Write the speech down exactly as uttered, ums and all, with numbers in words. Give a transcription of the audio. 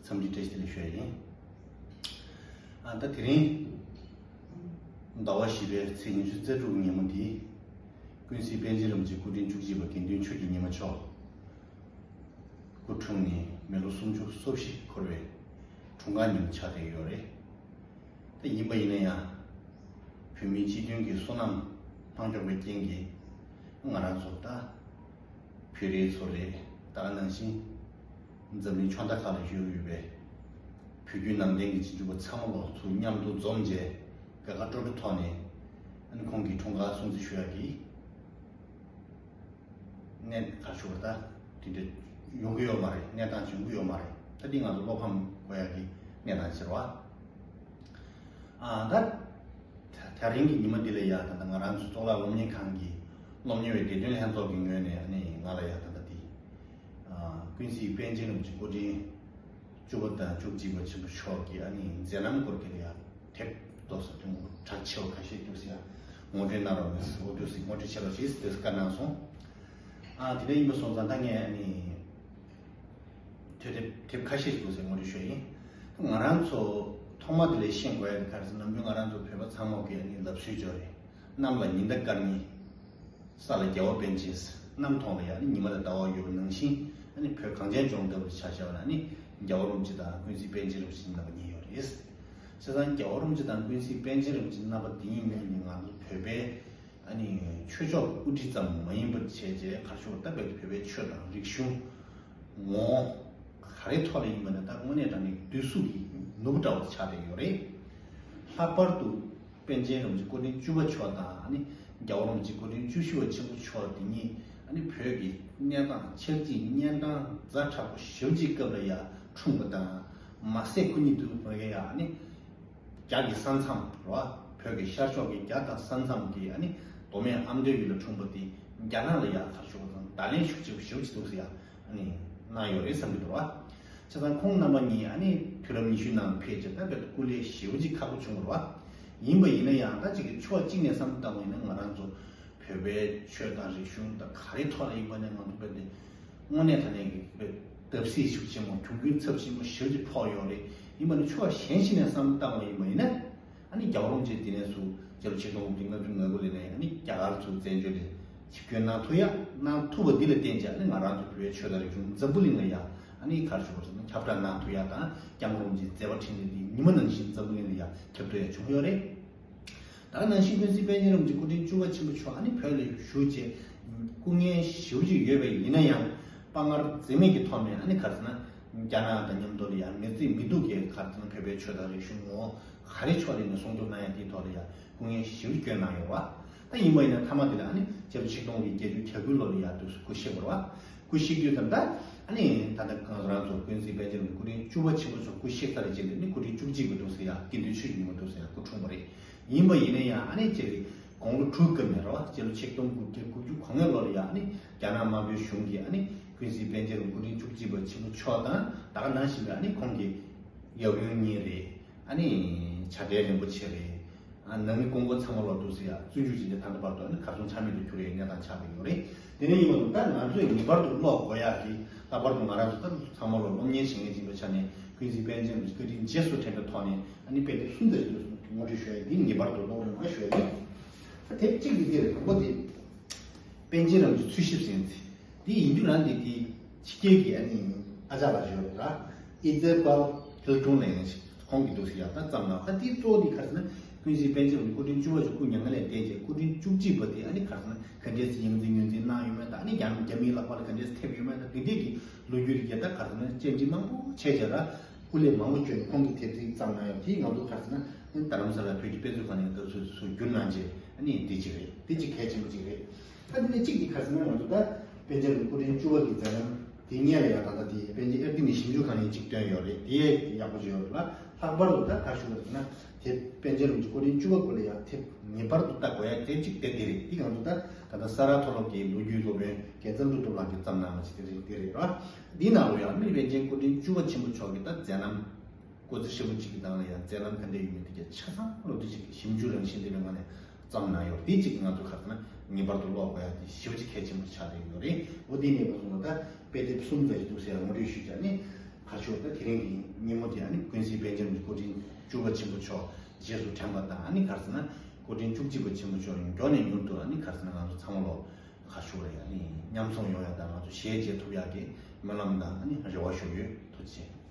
འཚམས་འདྲི་བཀྲ་ཤིས་བདེ་ལེགས་ཞུ་ཡ་ཡིན། ཨ་ད་དེ་རིང་ཟླ་བ་བཞི་པའི་ཚེས་ཉི་ཤུ་རྩ་དྲུག་ཉིན་མོ་འདི། ཀུན་གཟིགས་པཎ་ཆེན་རིན་པོ་ཆེ་སྐུ་ཕྲེང་བཅུ་གཅིག་པ་དགེ་འདུན་ཆོས་ཀྱི་ཉི་མ་མཆོག་སྐུ་འཁྲུངས་ནས་མི་ལོ་སུམ་ཅུ་སོ་བཞི་འཁོར་བའི་འཁྲུངས་སྐར་ཉིན་མོ་ཆགས་བསྡད་ཡོད་རེད། ད་ཡིན་པ་ཡིན་ན་ཡང་། བོད་མིའི་སྤྱི་མཐུན་གྱི་བསོད་ནམས་ལྷག་མགྱོགས་པའི་རྐྱེན་གྱིས་ང་རང་ཚོ་ད་བོད་རིགས་ཚོ་རེད། ད་ག་ནང་བཞིན་འཛམ་གླིང་ཕྱོགས་མཐའ་ཁག་ལ་བཞུགས་ཡོད་པའི་བོད་བརྒྱུད་ནང་བསྟན་གྱི་རྗེས་འཇུག་པ་ཚང་མ་ལོ་ཚོ་མཉམ་དུ་འཛོམས་བྱས་དགའ་དགའ་སྤྲོ་སྤྲོ་ཐོག་ནས་ཨ་ནི་ཁོང་གི་འཁྲུངས་སྐར་སྲུང་བརྩི་ཞུ་ཡག་གི་གནས་ག་ཞུ་བ་ད་དེ་འདྲ་ཡོང་གི་ཡོད་མ་རེད། གནས་སྟངས་ཅིག་ཡོང་གི་ཡོད་མ་རེད། ད་འདི་ང་ཚོ་བློ་ཕམ་དགོས་ཡག་གི་གནས་སྟངས་ཅིག་རེད་བ། ཨ་ད་དེ་རིང་གི་ཉི་མ་འདི་ལ་ཡ་ད་ལྟ་ང་རང་ཚོ་གཙུག་ལག་སློབ་གཉེར་ཁང་གི་སློབ་གཉེར་བའི་བདེ་དོན་ལྷན་ཚོགས་ཀྱི་ངོས་ནས་ཨ་ནི་ང་ལ་ཡ་ད་ལྟ་འདི་ཨ་ཀུན་གཟིགས་པཎ་ཆེན་རིན་པོ་ཆེ་སྐུ་ཕྲེང་བཅུ་པ་དང་བཅུ་གཅིག་པ་ཆེན་པོ་མཆོག་གི་ཨ་ནི་མཛད་རྣམ་སྐོར་གྱི་ལ་ཡ་དེབ་ཏོག་ཙམ་ཐུང་ངུ་གྲགས་ཆེ་བ་ཁ་ཤས་འདུག་ཟེར་ཡ་ངོ་སྤྲོད་གནང་རོགས་གནང་ཟེར། འོ་འདུག་ཟེར་ངོ་སྤྲོད་བྱེད་རོགས་ཞེས་ཟེར་བཀའ་གནང་སོང་། ཨ་དེ་འདྲ་ཡིན་པ་སོང་ཙང་ད་ངས་ཨ་ནི། དེབ་དེབ་དེབ་ཁ་ཤས་ཤིག་འདུག་ཟེར་ངོ་སྤྲོད་ཞུ་ཡ་ཡིན། ང་རང་ཚོ་ཐོག་མ་དེ་ལས་ཤེས་དགོས་ཡ་དེ་ག་རེ་ཟེར་ན་ནམ་རྒྱུན་ང་རང་ཚོ་བོད་པ་ཚང་མ་གི་ཨ་ནི་ལབ་སྲོལ་ཅིག་ཡོད་རེད། གནམ་ལ་ཉི་ཟླ་སྐར་གཉིས། ས་ལ་རྒྱལ་བ་པཎ་ཆེན་ཟེར། གནམ་མཐོངས་ལ་ཡ་ཨ་ནི་ཉི་མ་དང་ཟླ་བ་ཡོད་པ་ནང་བཞིན་ཨ་ནི་བོད་གངས་ཅན་ལྗོངས་ལྟ་བུར་ཆ་བཞག་པ་ན་ཨ་ནི་རྒྱལ་བ་རིན་པོ་ཆེ་དང་ཀུན་གཟིགས་པཎ་ཆེན་རིན་པོ་ཆེ་རྣམ་པ་གཉིས་ཡོད་རེད། བྱས་ཙང་རྒྱལ་བ་རིན་པོ་ཆེ་དང་ཀུན་གཟིགས་པཎ་ཆེན་རིན་པོ་ཆེ་རྣམ་པ་འདི་གཉིས་ནི་ང་ཚོ་བོད་པའི་ཨ་ནི་ཆོས་ཕྱོགས་ཀྱི་དབུ་ཁྲིད་ཙམ་མ་ཡིན་པར་བྱས་རྗེས་ག་རེ་ཞུ་དགོས་རེད། ད་བོད་ཀྱི་བོད་པའི་ཆོས་དང་རིག་གཞུང་ངོ་བོ་ག་རེ་ཐོག་ལ་ཡིན་པ་ནི་ད་དངོས་གནས་དྲང་གནས་བསྡུས་གཟུགས་ཀྱི་ནོར་བུ་འདྲ་བོ་ཆགས་བསྡད་ཡོད་རེད། ལྷག་པར་དུ་པཎ་ཆེན་རིན་པོ་ཆེ་སྐུ་ཕྲེང་བཅུ་པ་མཆོག་དང་ཨ་ནི་རྒྱལ་བ་རིན་པོ་ཆེ་སྐུ་ཕྲེང་བཅུ་བཞི་པ་ཆེན་པོ་མཆོག་དེ་གཉིས་ཨ་ནི་བོད་ཀྱི་གནས་སྟངས་ཆབ་སྲིད་གཉན་འཕྲང་ཛ་དྲག་པོ་ཞེ་པོ་ཅིག་སྐབས་ལ་ཡ་འཁྲུངས་པ་དང་མ་ཟད་ཁོ་གཉིས་དུས་བོད་ཀྱི་ཡ་ཨ་ནི། རྒྱ་གི་ས་མཚམས་རེད་བ། བོད་ཀྱི་ཤར་ཕྱོགས་ཀྱི་རྒྱ་དང་ས་མཚམས་ཀྱི་ཨ་ནི་མདོ་སྨད་ཨ་མདོའི་ཡུལ་ལ་འཁྲུངས་པ་དེ་རྒྱ་ནག་ལ་ཡ་ག་རེ་ཞུ་དགོས་རེད། བརྡ་ལན་ཤུགས་ཆེ་པོ་ཞེ་པོ་ཅིག་འདུག་ཟེར་ཡ་ཨ་ནི་གནང་ཡོད་རེད་བསམ་གྱི་འདུག་རེད་བ། བྱས་ཙང་ཁོང་རྣམ་པ་གཉིས་ཨ་ནི་དུས་རབས་ཉི་ཤུའི་ནང་ཕེབས་རྗེས་ད་བོད་དུ་སྐུ་ལས་ཞེ་པོ་ཅིག་ཁག་པོ་བྱུང་བ་རེད་བ། ཡིན་པ་ཡིན་ན་ཡང་ད་ཅིག་གི་ཕྱོགས་གཅིག་ནས་བསམ་བློ་བཏང་བ་ཡིན་ན་ང་རང་ཚོ་བོད་པའི་ཆོས་དང་རིག་གཞུང་དང་ག་རེ་ཐོག་ལ་ཡིན་པ་ནས་ང་ཚོ་བོད་དེ། དངོས་གནས་དྲང་གནས་ཀྱི་བརྡབ་གསིག་ཤུགས་ཆེན་མོ་གྱོང་གུན་ཚབས་ཆེན་པོ་ཞེ་པོ་ཅིག་ཕོག་ཡོད་རེད། ཡིན་པ་ནི་ཕྱོགས་གཞན་ཞིག་ནས་བསམ་བློ་བཏང་བ་ཡིན་པ་ཡིན་ན། ཨ་ནི་རྒྱལ་བ་རིན་པོ་ཆེ་འདི་ནས་སུ་སྤྱི་ལོ་ཆིག་སྟོང་དགུ་བརྒྱ་ལྔ་བཅུ་ང་དགུ་ལོ་ནས་ཨ་ནི་རྒྱ་གར་ཚུར་བཙན་བྱོལ་ལ་ཆིབས་བསྒྱུར་གནང་ཐུབ་ཡ་གནང་ཐུབ་པ་འདི་ལ་བརྟེན་བྱས་ཨ་ནི་ང་རང་ཚོ་བོད་པའི་ཆོས་དང་རིག་གཞུང་འཛམ་བུ་གླིང་ལ་ཡ་ཨ་ནི་ག་རེ་ཞུ་དགོས་ཟེར་ན་ཁྱབ་བསྒྲགས་གནང་ཐུབ་ཡ་དང་སྐྱབས་མགོན་རིན་པོ་ཆེའི་མཛད་པ་འཕྲིན་ལས་འདི་ཉི་མ་ནང་བཞིན་འཛམ་བུ་གླིང་ལ་ཡ་ཁྱབ་ཐུབ་ཡ་བྱུང་ཡོད་རེད། ད་ག་ནང་བཞིན་ཀུན་གཟིགས་དཔལ་ལྡན་རིན་པོ་ཆེ་སྐུ་ཕྲེང་བཅུ་པ་ཆེན་པོ་མཆོག་ཨ་ནི་བོད་ལ་བཞུགས་རྗེས་སྐུ་ངལ་ཞེ་པོ་ཅིག་ཡོད་པ་ཡིན་ན་ཡང་དཔའ་ངར་འཛད་མེད་ཀྱི་ཐོག་ནས་ཨ་ནི་ག་རེ་ཟེར་ན་རྒྱ་ནག་དང་མཉམ་དུ་ལ་ཡང་མི་བརྩི་མི་འདུག་གི་ག་རེ་ཟེར་ན་བོད་པའི་ཆོས་དང་རིག་གཞུང་ངོ་བོ་ག་རེ་ཕྱོགས་རིས་ནས་སྲུང་སྐྱོབ་གནང་ཡ་དེའི་ཐོག་ལ་ཡང་སྐུ་ངལ་ཞེ་པོ་བསྐྱོན་གནང་ཡོད་པ། ད་ཡིན་པ་ཡིན་ན་མཐའ་མ་དེ་ལ་ཨ་ནི་སྤྱི་ལོ་ཆིག་སྟོང་དགུ་བརྒྱ་བརྒྱད་ཅུ་གྱ་དགུ་ལོ་ལ་ཡང་དུས་སུ་སྐུ་གཤེགས་པ་རེད་བ། སྐུ་གཤེགས་དུས་ཙམ་ད་ཨ་ནི་ད་ལྟ་ང་ཚོ་རང་ཚོ་ཀུན་གཟིགས་དཔལ་ལྡན་རིན་པོ་ཆེ་སྐུ་ཕྲེང་བཅུ་པ་ཆེན་པོ་མཆོག་སྐུ་གཤེགས་ཚར་རྗེས་ལ་ནི་སྐུ་ཕྲེང་བཅུ་གཅིག་པ་འདུག་ཟེར་ཡ་དགེ་འདུན་ཆོས་ཀྱི་ཉི་མ་འདུག་ཟེར་ཡ་སྐུ་འཁྲུངས་པ་རེད། ཡིན་པ་ཡིན་ན་ཡང་ཨ་ནི་ཅེ་རི་དགུང་ལོ་དྲུག་སྐབས་ནས་རེད་བ། སྤྱི་ལོ་ཆིག་སྟོང་དགུ་བརྒྱ་དགུ་བཅུ་གོ་ལྔ་ལོ་ལ་ཡང་ཨ་ནི་རྒྱ་ནག་དམར་པོའི་གཞུང་གིས་ཨ་ནི་ཀུན་གཟིགས་དཔལ་ལྡན་རིན་པོ་ཆེ་སྐུ་ཕྲེང་བཅུ་གཅིག་པ་ཆེན་པོ་མཆོག་དང་ད་ག་ནང་བཞིན་པའི་ཨ་ནི་ཁོང་གི་ཡབ་ཡུམ་གཉིས་རེད། ཨ་ནི་བྱ་བྲལ་རིན་པོ་ཆེ་རེད། ཨ་ནང་མི་སྐུ་འཁོར་ཚང་མ་ལོག་འདུག་ཟེར་ཡ་བཙོན་འཇུག་བྱས་ཏེ་ད་ལྟ་བར་དུ་ཨ་ནི་གར་སོང་ཆ་མེད་དུ་གྱུར་བའི་གནས་སྟངས་ཆགས་བསྡད་ཡོད་རེད། དེ་ནས་ཡིན་པ་དང་ད་ང་ཚོས་ངེས་པར་དུ་ཀློག་དགོས་ཡ་གི་ལྷག་པར་དུ་ང་རང་ཚོ་ད་ཚང་མ་ལོག་སློབ་གཉེར་བྱེད་མཁན་ཅིག་ཡིན་པའི་ཆ་ནས་ཀུན་གཟིགས་དཔལ་ལྡན་རིན་པོ་ཆེ་བཀའ་དྲིན་རྗེས་སུ་དྲན་པའི་ཐོག་ནས་ཨ་ནི་དཔེ་དེབ་གསུམ་ཙམ་ཞིག་ངོ་སྤྲོད་ཞུ་ཡ་འདི་ངེས་པར་དུ་ཀློག་རོགས་གནང་ཞུ་ཡ་ཡིན། ད་དེབ་གཅིག་འདི་འདི་རེད། དང་པོ་དེ་པཎ་ཆེན་རིན་པོ་ཆེའི་འཚོལ་ཞིབ་ཟེར་མཁན་དེ། དེ་ཡིན་རྒྱུ་རང་འདི་དེ་ཕྱི་རྒྱལ་གྱི་ཨ་ནི་ཨ་ཅག་ལགས་ཞིག་ཡོད་རེད་ད། ཨི་ཛེ་པལ་ཧིལ་ཏུང་ལབ་མཁན་ཞིག་ཁོང་གིས་འདུག་ཟེར་ཡ་ད་བརྩམས་གནང་། ད་དེའི་གཙོ་བོ་དེ་ག་རེ་ཟེར་ན་ཀུན་གཟིགས་དཔལ་ལྡན་རིན་པོ་ཆེ་སྐུ་ཕྲེང་བཅུ་པ་ཞིག་སྐུ་མྱ་ངན་ལས་འདས་རྗེས་སྐུ་ཕྲེང་བཅུ་གཅིག་པ་དེ་ཨ་ནི་ག་རེ་ཟེར་ན་ག་འདྲས་སེ་ཡིད་ངོས་འཛིན་ངོས་འཛིན་གནང་ཡོད་མེད་དང་ཨ་ནི་རྒྱ་རྒྱ་མིའི་ལག་པ་ལ་ག་འདྲས་སེ་ཐེབས་ཡོད་མེད་དང་དེ་འདྲས་ཀྱི་ལོ་རྒྱུས་རིགས་ཡ་ད་ག་རེ་ཟེར་ན་བཅར་འདྲི་མང་པོ་བྱས་བྱས་ར། སྐུ་ལས་མང་པོ་བསྐྱོན་ནས་ཁོང་གིས་དེབ་དེ་བརྩམས་གནང་ཡོད། དེ་ང་ཚོ་ག་རེ་ཟེར་ན་རྡ་རམ་ས་ལ་བོད་ཀྱི་དཔེ་མཛོད་ཁང་ནས་ད་ཚོད་ཚོད་བསྒྱུར་གནང་རྗེས་ཨ་ནི་འདི་གཅིག་རེད། འདི་གཅིག་གལ་ཆེན་པོ་གཅིག་རེད། ད་དེ་ནས་གཅིག་དེ་ག་རེ་ཟེར་ན་ང་ཚོ་ད་པཎ་ཆེན་རིན་པོ་ཆེ་སྐུ་ཕྲེང་བཅུ་པ་གི་མཛད་རྣམ་དེ་སྔོན་ལ་ཡང་ད་ལྟ་དེ་པཎ་ཆེན་ཨེ་ཀ་ཌེ་མི་ཞིབ་འཇུག་ཁང་ནས་གཅིག་བཏོན་ཡོད་རེད། དེ་ཡག་པོ་ཅིག་ཡོད་རེད་ལ། ལྷག་པར་དུ་ད་ག་ཞུ་དགོས་ཟེར་ན་དེ་པཎ་ཆེན་རིན་པོ་ཆེ་སྐུ་ཕྲེང་བཅུ་པ་སྐོར་ལ་ཡང་དེབ་ངེས་པར་དུ་ལྟ་དགོས་ཡ་དེབ་གཅིག་དེ་འདི་རེད། དེ་ང་ཚོ་ད་ད་ལྟ་ས་རཱ་མཐོ་སློབ་ཀྱི་ལོ་རྒྱུས་སློབ་དཔོན་རྒྱལ་མཚན་ཀླུ་སྒྲུབ་ལགས་ཀྱིས་བརྩམས་གནང་བ་ཅིག་དེ་རེད། དེ་རེད་ར། འདིའི་ནང་ལ་ཡང་ཨ་ནི་པཎ་ཆེན་སྐུ་ཕྲེང་བཅུ་པ་ཆེན་པོ་མཆོག་གི་ད་མཛད་རྣམ་སྐུ་ཚེ་ཧྲིལ་པོ་གཅིག་གི་ནང་ལ་ཡང་མཛད་རྣམ་ག་འདྲ་ཡོད་མེད་དེ་ག་ཆ་ཚང་ལོ་དེ་ཅིག་ཞིབ་འཇུག་རང་བཞིན་ལྡན་པའི་ངང་ནས་བརྩམས་གནང་ཡོད། དེ་གཅིག་ང་ཚོ་ག་རེ་ཟེར་ན་ངེས་པར་དུ་ཀློག་དགོས་ཡ་དེ་ཞེ་པོ་ཅིག་གལ་ཆེན་པོ་ཆགས་བསྡད་ཡོད་རེད། འོ་དེ་ནས་བཟུང་ལ་ད་དཔེ་དེབ་གསུམ་ཙམ་ཞིག་འདུག་ཟེར་ཡ་ངོ་སྤྲོད་ཞུས་བྱས་ནས། ཁ་ཤོར་ད་དེ་རིང་གི་ཉིན་མོ་དེ་ཨ་ནི་ཀུན་གཟིགས་པཎ་ཆེན་གྱི་སྐུ་ཕྲེང་བཅུ་པ་ཆེན་པོ་མཆོག་རྗེས་སུ་དྲན་པ་དང་ཨ་ནི་ག་རེ་ཟེར་ན་སྐུ་ཕྲེང་བཅུ་གཅིག་པ་ཆེན་པོ་མཆོག་མགྱོགས་ནས་མྱུར་དུ་ཨ་ནི་ག་རེ་ཟེར་ན་ང་ཚོ་ཚང་མ་ལོ་ཁ་ཤོར་རེ་ཨ་ནི་མཉམ་འཛོམས་ཡོང་ཡ་དང་ང་ཚོ་ཞལ་མཇལ་ཐུབ་ཡ་གི་སྨོན་ལམ་དང་ཨ་ནི་རེ་བ་ཞུ་ཡོད། ཐུགས་རྗེ་ཆེ།